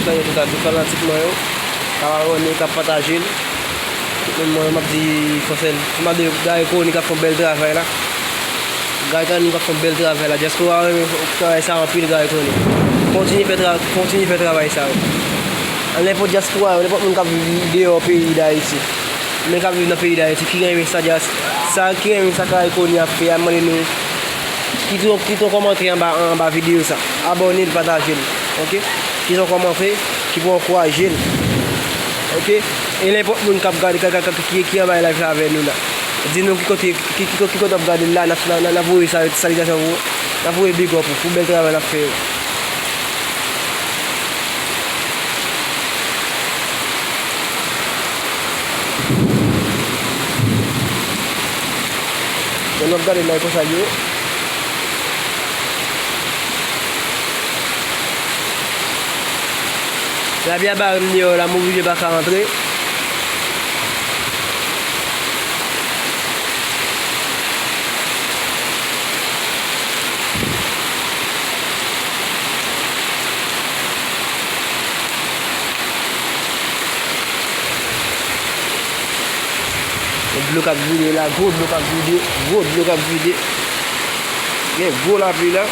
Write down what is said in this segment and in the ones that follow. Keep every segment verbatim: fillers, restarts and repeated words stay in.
Yo tout a tout fanatik mwen yo, k ap abòne, k ap pataje l. Tout moun mwen yo, m ap di fò sèl, m ap di Gary Conille k ap fè yon bèl travay la. Gary Conille k ap fè yon bèl travay la. Dyaspora renmen travay sa anpil, Gary Conille. Kontinye fè tra-, kontinye fè travay sa yo. Nenpòt dyaspora yo, nenpòt moun k ap viv deyò peyi Dayiti, men k ap viv nan peyi Dayiti, ki renmen sa dyas-, sa, ki renmen sa Gary Conille ap fè a, m mande nou kite yon, kite yon kòmantè anba, anba videyo sa. Abòne l, pataje l. Oke? Kite yon kòmantè ki pou ankouraje l. Oke? E nenpòt moun k ap gade, k, k, k, ki, ki anba live la avè nou la. Di nou ki kote, ki, ki, ki kote w ap gade l la, n ap, n ap, n ap voye sa-, salitasyon pou ou. N ap voye big up ou pou bèl travay n ap fè yo. Lè n ap gade la, e konsa l ye. Lapli a bare m deyò la, m oblije pa ka rantre. Dlo k ap vide la, gwo dlo k ap vide, gwo dlo k ap vide. Gen gwo lapli la.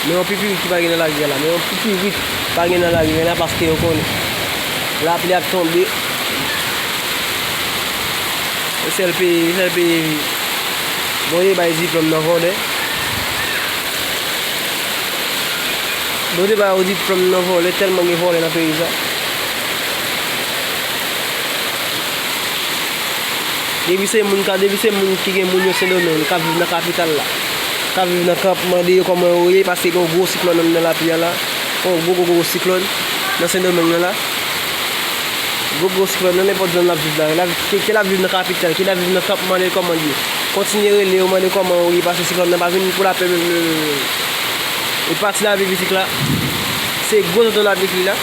Men yon pipirit ki pa gen nan lari a la. Men yon pipirit pa gen nan lari a la paske yo konnen lapli ap tonbe. E sèl peyi, e sèl peyi Bondye bay diplòm nan vòlè. Bondye bay yo diplòm nan vòlè, tèlman gen vòlè nan peyi sa. Depi se moun ka, depi se moun ki gen moun yo Sendomeng, k ap viv nan kapital la, k ap viv nan kan, mande yo kòman yo ye, paske gen yon gwo siklòn anndan lapli a la, yon gwo, gwo, gwo siklòn nan Sendomeng nan la. Gwo, gwo siklòn nan nenpòt zòn l ap viv la. L ap, ke, ke l ap viv nan kapital, ke l ap viv nan kan, mande kòman l ye. Kontinye rele yo, mande kòman yo ye, paske siklòn nan pa vin pou lapè menm, menm, menm, menm. E pati lavi pitit la, se gwo tonton lapli ki la.